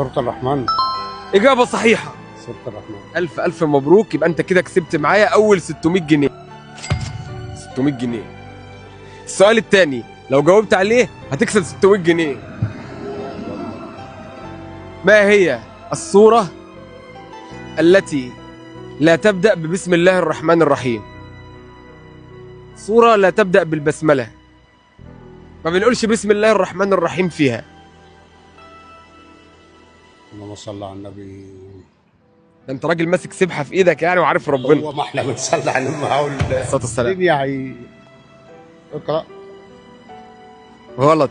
سورة الرحمن. اجابه صحيحه. سورة الرحمن. الف الف مبروك، يبقى انت كده كسبت معايا اول 600 جنيه. 600 جنيه. السؤال الثاني لو جاوبت عليه هتكسب 600 جنيه. ما هي السورة التي لا تبدأ ببسم الله الرحمن الرحيم؟ سورة لا تبدأ بالبسملة، ما بنقولش بسم الله الرحمن الرحيم فيها. اللهم صل على النبي. ده انت راجل ماسك سبحة في ايدك يعني وعارف ربنا. هو ما احنا بنصلي على النبي. هقول الصلاة والسلام. الدنيا هي اقرأ. غلط.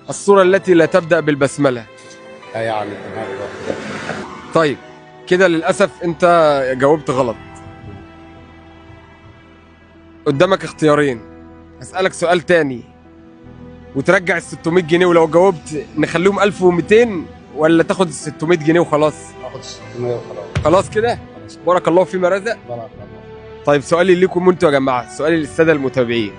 السورة التي لا تبدأ بالبسملة. لا يعني الدماغ. طيب كده للأسف أنت جاوبت غلط. قدامك اختيارين، هسألك سؤال تاني وترجع ال 600 جنيه، ولو جاوبت نخليهم 1200 ولا تاخد ال 600 جنيه وخلاص؟ اخد 600 وخلاص. خلاص كده؟ خلاص. بارك الله فيما رزق. بارك الله. طيب سؤالي لكم انتوا يا جماعة، سؤالي للسادة المتابعين،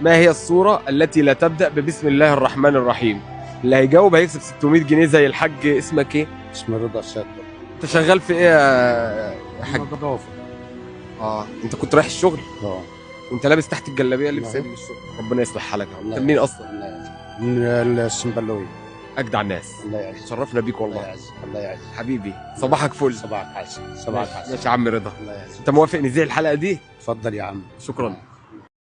ما هي السورة التي لا تبدأ ببسم الله الرحمن الرحيم؟ اللي هيجاوب هيكسب 600 جنيه زي الحاج. اسمك ايه؟ اسمي رضا الشاطر. انت شغال في ايه يا حاج؟ نظافة. اه انت كنت رايح الشغل اه. وانت لابس تحت الجلابية اللي نعم. لابس من الشغل؟ ربنا يصلح حالك يا عم. الله انت منين اصلا؟ الله يعزك. من السنبلوية. اجدع الناس. الله يعزك. شرفنا بيك الله والله. يعزك. الله يعزك. حبيبي صباحك فل. صباحك عسل. صباحك عسل. ماشي يا عم رضا. الله يعزك. انت موافق نذيع الحلقة دي؟ اتفضل يا عم. شكرا.